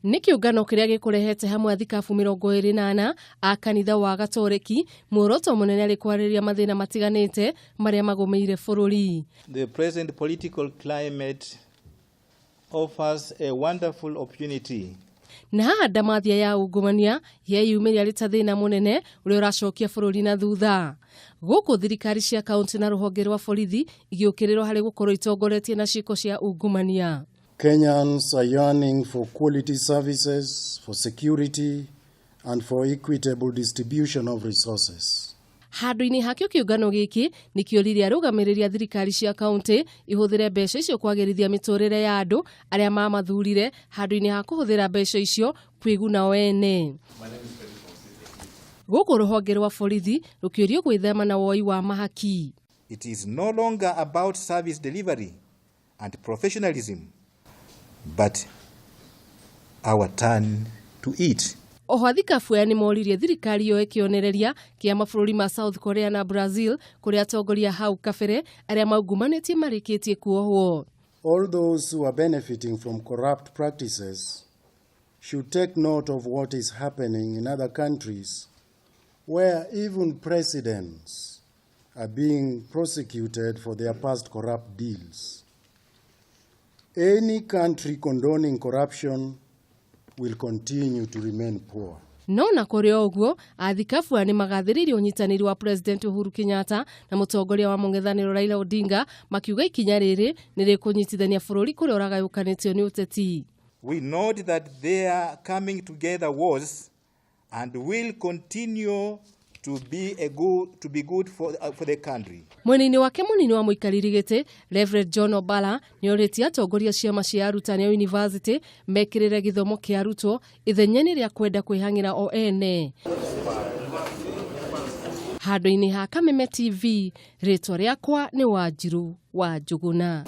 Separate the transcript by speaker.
Speaker 1: Nĩ kĩũngano kĩrĩa gĩkũrehete hamwe athikabu 24 a kanitha wa Gatoreki, muoroto mũnene arĩ kwarĩrĩria mathĩna matiganĩte marĩa magũmĩire bũrũri.
Speaker 2: The present political climate offers a wonderful opportunity.
Speaker 1: Na haha ndamathia ya ungumania yeyumĩria arĩ ta thĩna mũnene ũrĩa ũracokia bũrũri na thutha. Gũkũ thirikari cia kaunti na rũhonge rwa borithi igĩũkĩrĩrwo harĩ gũkorwo itongoretie na ciĩko cia ungumania.
Speaker 3: Kenyans are yearning for quality services, for security, and for equitable distribution of resources.
Speaker 1: Handũ-inĩ hakĩo kĩũngano gĩkĩ nĩkĩoririe arũgamĩrĩri a thirikari cia kaunti ihũthĩre mbeca icio kwagĩrithia mĩtũrĩre ya andũ arĩa mamathurire handũ-inĩ ha kũhũthĩra mbeca icio kwĩguna o ene. Gũkũ rũhonge rwa borithi rũkĩũrio gwĩthema na woi wa mahaki.
Speaker 2: It is no longer about service delivery and professionalism, but our turn to eat.
Speaker 1: Oho athikabu aya nĩmoririe thirikari yoe kĩonereria kĩa mabũrũri ma South Korea na Brazil kũrĩa atongoria hau kabere arĩa maungumanĩtie marĩkĩtie kuohwo.
Speaker 3: All those who are benefiting from corrupt practices should take note of what is happening in other countries where even presidents are being prosecuted for their past corrupt deals. Any country condoning corruption will continue to remain poor.
Speaker 1: No na kũrĩ o ũguo, athikabu aya nĩmagathĩrĩirie ũnyitanĩri wa President Uhuru Kenyatta na mũtongoria wa mũng'ethanĩro Raila Odinga, makiuga ikinya rĩrĩ nĩ rĩkũnyitithania bũrũri kũrĩa ũragayũkanĩtio nĩ ũteti.
Speaker 2: We note that their coming together was and will continue to be a good, to be good for the country.
Speaker 1: Mwena-inĩ wake mũnini wa mũikarĩri gĩtĩ Reverend John Obala nĩorĩtie atongoria ciama cia arutani a university mekĩrĩre gĩthomo kĩa arutwo ithenya-inĩ rĩa kwenda kwĩhang'ĩra o ene. Handũ-inĩ ha Kameme TV, rĩtwa rĩakwa nĩ Wanjiru wa Njũgũna.